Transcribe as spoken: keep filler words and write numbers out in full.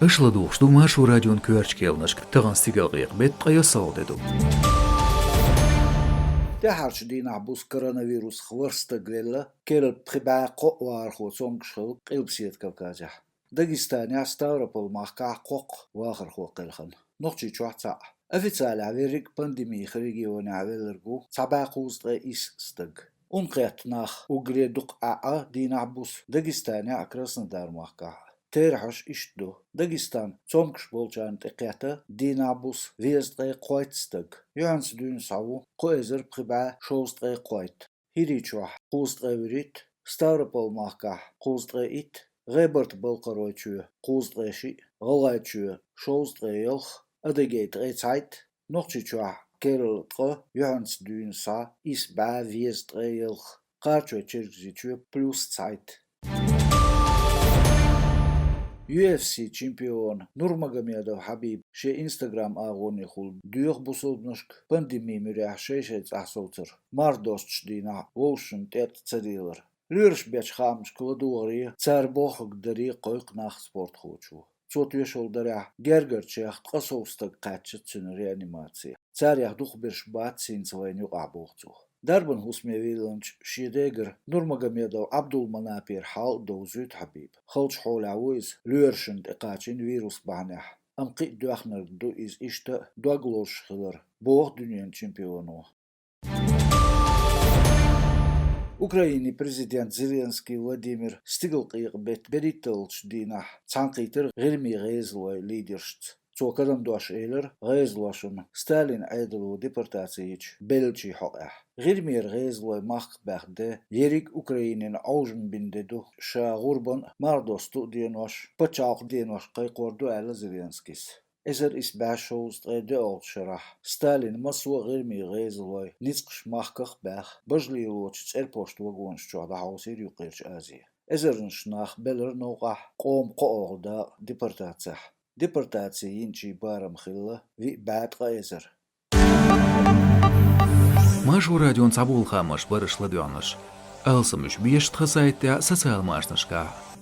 Аша ладугӀуш ду Маршо радион коьртачу кхаьънашка. Тахана стигалкъекъа беттан ткъаесналгӀа де ду. ТӀаьххьарчу дийнахь буса коронавирусах ворхӀ стаг велла, керла пхи бӀе кхоъ вахархо цомгуш хилла Къилбаседа Кавказехь. Дагестанехь Ставрополь-махкахь кхоккха вахархо кхелхина, Нохчийчохь цхьаъ. Официалехь верриг а пандеми регионехь велларг ву цхьа бӀе кхузткъе исс стаг. Ун кхетта нах уггаре дукха Ӏа дийнахь буса Дагестанехь а, Краснодар-махкахь а. Терахьаш иштта ду: Дагестан цомгуш болчарна тӀекхетта дийнахь буса везткъе кхойтта стаг. Юьхьанца дуьйна схьа ву кхо эзар пхи бӀе шовзткъе кхойтта. ХӀирийчохь кхузткъе вуьрхӀитта, Ставрополь-махкахь кхузткъе итт, ГӀебарта-Балкхаройчоь кхузткъе шиъ, ГӀалгӀайчоь шовзткъе ялх, Адыгейчоь ткъе цхьайтта, Нохчийчохь керла ткъа, юьхьанца дуьйна схьа исс бӀе везткъе ялх, Кхарачой-Чергазийчоь плюс цхьайтта. Ю Эф Си чемпиона Нурмагомедов Хьабиба шен Instagram агӀонехула доьху бусалбанашка пандеми муьрехь шай-шайн цӀахь совцар, марха достучу дийнахь вовшашна тӀетӀа ца делар. Лоьраш бечу хаамашка ладогӀаре, цара бохург даре кхойкху нах спортхочо. Цо тоьшалла дарехь, гергарчех ткъе сов стаг кхаьчна цуьнан реанимацехь. Царех дукхахберш бац хӀинца вайна юкъахь, боху цо. Дарбан хӀусаме виллинчу шен дегара Нурмагомедов Ӏабдулманапера хьал а довзуьйту Хьабиба. Халчу хьолехь ву иза лоьрашна тӀекхачийна вирус бахьанехь, амма кхин а доьхнарг ду иза иштта а дог лозуш хилар, боху дуьненан чемпионо. Украинин президент Зеленский Владимир стигалкъекъа беттан берхӀитталгӀачу дийнахь цхьаьнакхийтира ГӀирмийн гӀезалойн лидершца. Цо карандош элира гӀезалошна Сталинан Ӏедало депортаци йича беллачийн хьокъехь. ГӀирмера гӀезалой махках баьхна де ерриг а Украинина Ӏовжам бина де ду, ша гӀурбан а, марха досту а денош, пачхьалкхан денош кхайкхор ду, аьлла Зеленскийс. Эзар исс бӀе шовзткъе доьалгӀачу шарахь Сталинан массо а ГӀирмийн гӀезалой ницкъаш махках а баьхна, бажа лелочу цӀерпошт вагонаш чохь дӀахьовсийра Юккъерчу Азе. Эзарнаш нах белира новкъахь къоман кхоалгӀа дакъа депортацехь. Депортаци йинчийн барам хилла виъ бӀе ткъа эзар. Маршо радион цхьаболу хаамаш бара аша ладоьгӀнарш. Алсам уьш беша тхан сайтехь а, социал машанашкахь а.